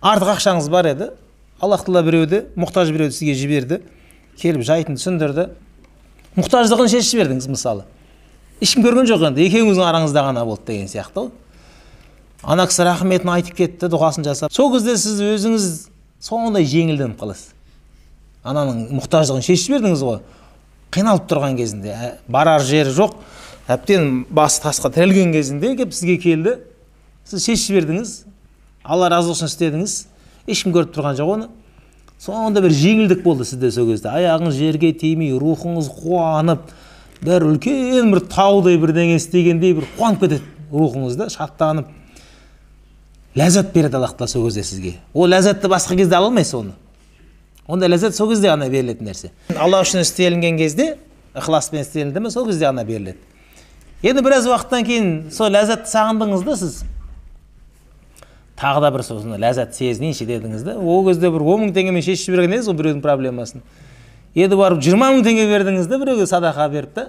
Артық ақшаңыз бар еді, Аллах тағала біреуді, мұқтаж біреуді сізге жіберді, келіп жайтын түсіндірді, мұқтаждығын шешіп жібердіңіз мысалы. Ешкім көрген жоқ енді, екеуіңіздің араңызда ғана болды деген сияқты. Ана кісі рахметін айтып кетті, дұғасын жасап. Сол кезде сіз өзіңіз сондай жеңілденіп қаласыз. Ананың мұқтаждығын шешіп жібердіңіз ғой. Қиналып тұрған кезінде, барар жері жоқ, әбден басы тасқа тірелген кезінде келіп сізге келді. Сіз шешіп жібердіңіз, Алла разы болсын істедіңіз, ешкім көріп тұрған жоқ оны. Сонда бір жеңілдік болды сізде сол кезде. Аяғыңыз жерге тимей, рухыңыз қуанып, бір үлкен бір таудай бірдеңе істегендей бір қуанып кетеді рухыңыз да, шаттанып. Ләззат береді Аллах тағала сол кезде сізге. Ол ләззатты басқа кезде ала алмайсыз оны. Ондай ләззат сол кезде ғана берілетін нәрсе. Алла үшін істелінген кезде, ықыласпен істелінді ме, сол кезде ғана беріледі. Енді біраз уақыттан кейін сол ләззатты сағындыңыз да сіз. Тағы да бір сосын ләззат сезінейінші дедіңіз да. Ол кезде бір 10 мың теңгемен шешіп жіберген едіңіз ғой біреудің проблемасын. Енді барып 20 мың теңге бердіңіз да, біреуге садақа беріп та.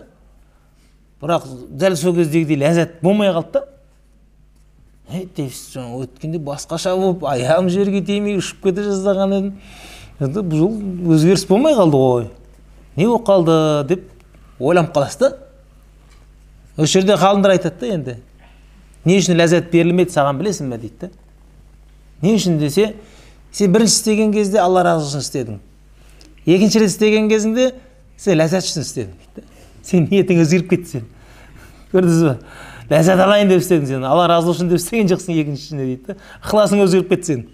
Бірақ дәл сол кездегідей ләззат болмай қалды да. Өткенде басқаша болып, аяғым жерге тимей ұшып кете жаздаған едім. Енді бұл жол өзгеріс болмай қалды ғой. Не болып қалды деп ойланып қаласыз да. Осы жерде ғалымдар айтады да енді. Не үшін ләззат берілмеді саған білесің бе дейді да. Не үшін десе, сен бірінші істеген кезде Алла разы болсын істедің. Екінші рет істеген кезіңде сен ләззат үшін істедің дейді. Сен ниетің өзгеріп кетті сен. Көрдіңіз бе? Ләззат алайын деп істедің сен. Алла разы болсын деп істеген жоқсың екіншісіне дейді. Ықыласың өзгеріп кетті сен.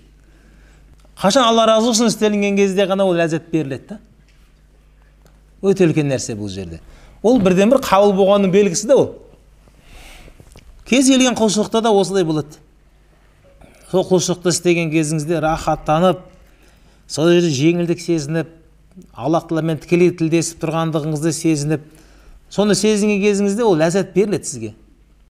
Қашан Алла разы болсын істелінген кезде ғана ол ләззат беріледі да. Өте үлкен нәрсе бұл жерде. Ол бірден бір қабыл болғанның белгісі де ол. Кез келген құлшылықта да осылай болады. Сол құлшылықты істеген кезіңізде рахаттанып, сол жерде жеңілдік сезініп, Аллах тағаламен тікелей тілдесіп тұрғандығыңызды сезініп, соны сезінген кезіңізде ол ләззат беріледі сізге.